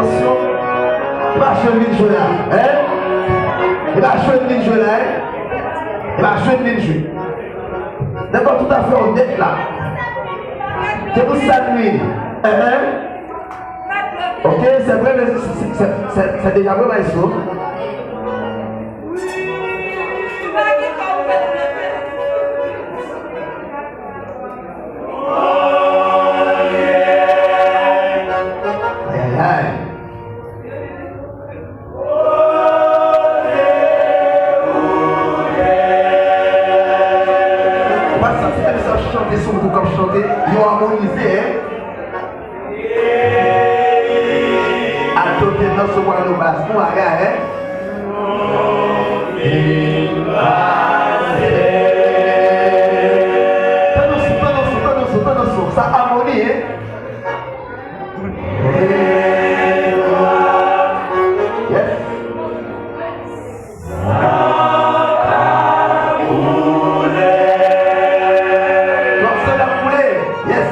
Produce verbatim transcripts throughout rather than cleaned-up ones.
E pa jwe n vin jwe la, en? E pa jwe n vin jwe la, en? E pa jwe n vin jwe. Nèg la toutafè onèt la. Se pou sa n vin. Enhen. Ok, se vre, men se, se, se, se, se deja vre, maestro. Ay, ay, ay. Ou pa santi lè misye ap chante sou wout ou k ap chante, yo amonize, en? Alto, teno, soprano, bas, bon bagay, en? Teno sou, teno sou, teno sou, teno sou. Sa amoni, en? Yes. Twòp san ap koule. Yes.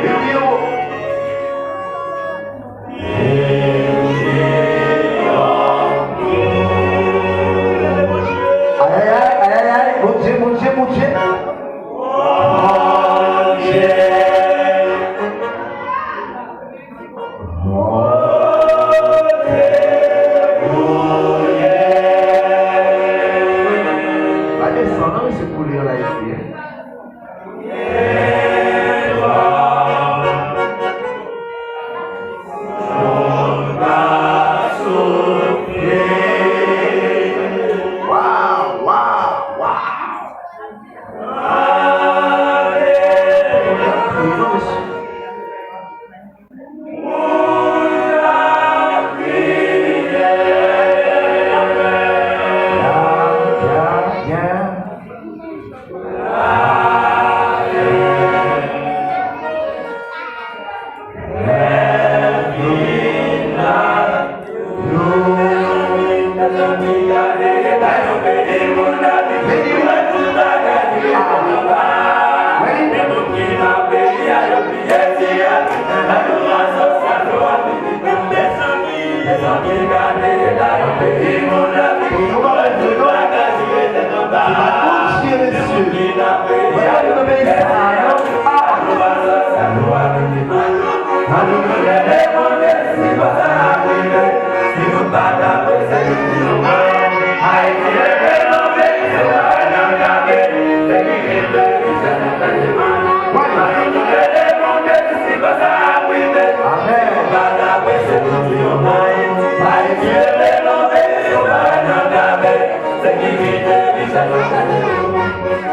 Epi yo. Ayayay, ayayay, Bondye, Bondye, Bondye. Bondye. Pa desann non, mesye, koule an Ayiti, en. Waw, waw, waw.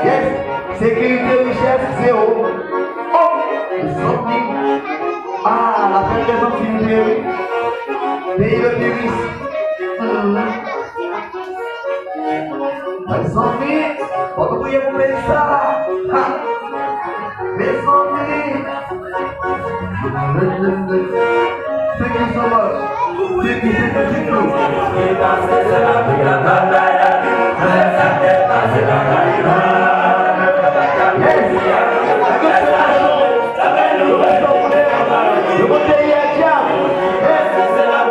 Yes. Sekirite, richès, zewo. Oh, mezanmi. Ah, la fête des Antilles, wi. Pays le plus riche. Hmm. Mezanmi, fò nou priye pou peyi sa. Ha. Mezanmi. Thank you so much. Thank you, thank you, thank you. Yes. Yo mete yè djab. Yes. Yes.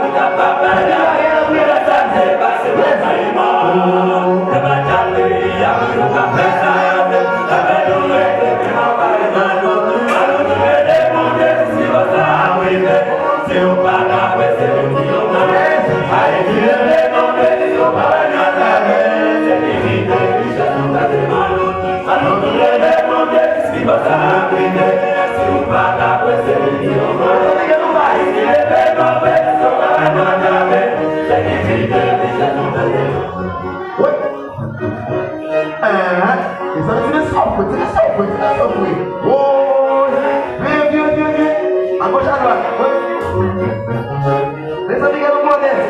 Wi. Enhen. Mezanmi, tire souf wi, tire souf wi, tire souf wi. Woy. Vye, vye, vye, vye. Agoch, adwat. Wi. Mezanmi, gen yon mòdèl.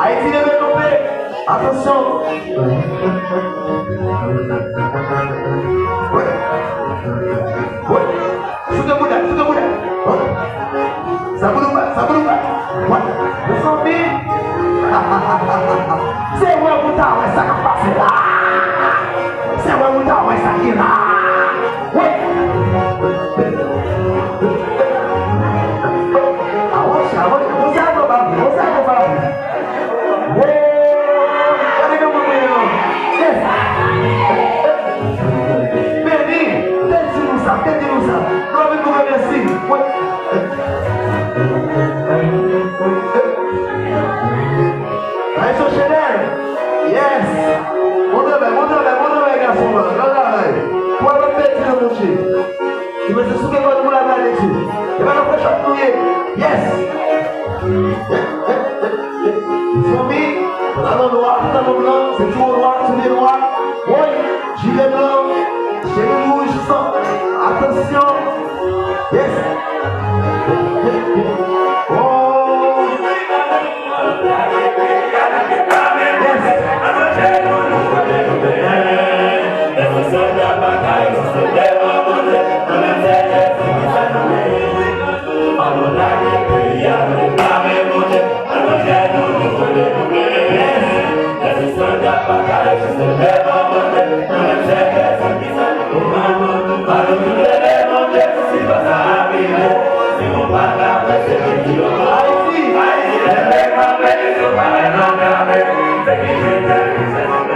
Ayiti leve kanpe. Atansyon. Wi. Wi. Soute bouda, soute bouda. Hop. Sa pou nou fè, sa pou nou fè. Wè, mezanmi. Se wè pou ta wè sa k ap pase la. Se wè Nwa, woy, jile blan, chemiz wouj san. Atansyon. Yes. Oh.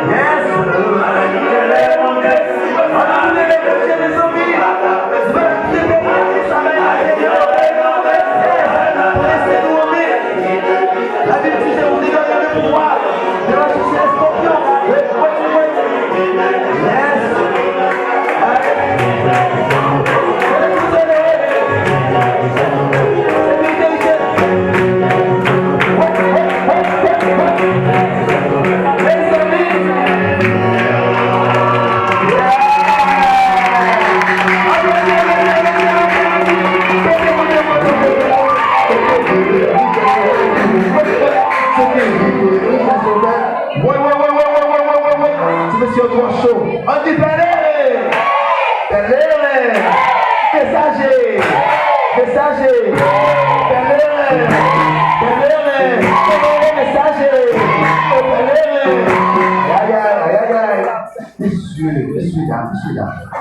Yes. Labib di, je vous ai donné le pouvoir de marcher sur les scorpions, les poignons. Yes. Allez. Allez, vous allez. C'est vite, vite. Hop, hop, hop, hop, hop. Mezanmi. Woy, woy, woy, woy, woy, woy, woy, woy. Ti mesye yo twò cho. Ann di pèleren. Pèleren. Mesaje. Mesaje. Pèleren. Pèleren. Mesaje. Pèleren. Ayayay, ayayay. Mesye, mesye dam, mesye dam.